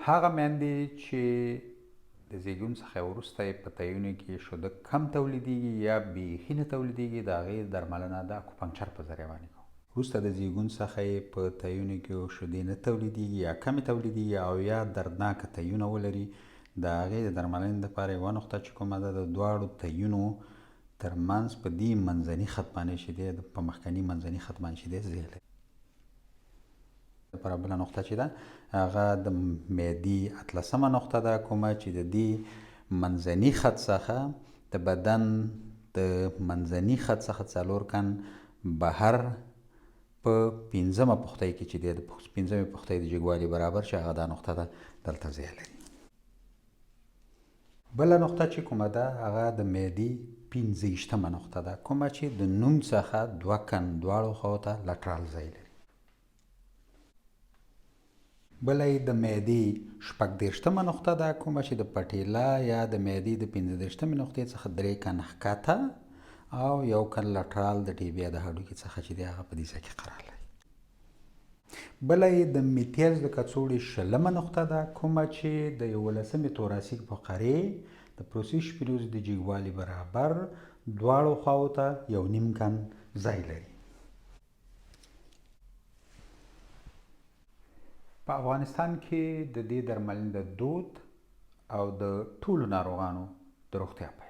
هغه میندې چې د زیږون څخه وروسته یې په تیونو کې شوده کم تولیدیږي یا بیخي نه تولیدیږي، د هغې درملنه د اکوپنکچر په ذریعه باندې کوو. وروسته د زیږون څخه یې په تیونو کې شودې نه تولیدیږي یا کمې تولیدیږي او یا دردناکه تیونه ولري، د هغې د درملنې لپاره یوه نقطه چې کومه ده، د دواړو تیونو تر منځ په دې منځني خط باندې چې دی، په مخکني منځني خط باندې چې دی ځای لري. لپاره بله نقطه چې ده هغه د معدې اتلسمه نقطه ده، کومه چې د دې منځني خط څخه د بدن د منځني خط څخه 4 کن بهر په پنځمه پښتۍ کې چې دی، د پنځمې پښتۍ د جګوالي برابر چې هغه دا نقطه ده دلته ځای لري. بله نقطه چې کومه ده هغه د معدې 25مه نقطه ده، کومه چې د نوم څخه 2 کن دواړو خواو ته لټرال ځای لري. بله یې د معدې 36مه نقطه ده، کومه چې د پټیلا یا د معدې د 35مې نقطې څخه 3 کن ښکته او 1 کن لټرال د ټیبیا د هډوکي څخه چې دی هغه په دې ځای کې قرار لري. بله یې د میتیز د کڅوړې 20مه نقطه ده، کومه چې د 11مې توراسیک فقرې د پروسیس شپینوز د جګوالي برابر دواړو خواو ته 1.5 کن ځای لري. په افغانستان کې د دې درملنې د دود او د ټولو ناروغانو د روغتیا په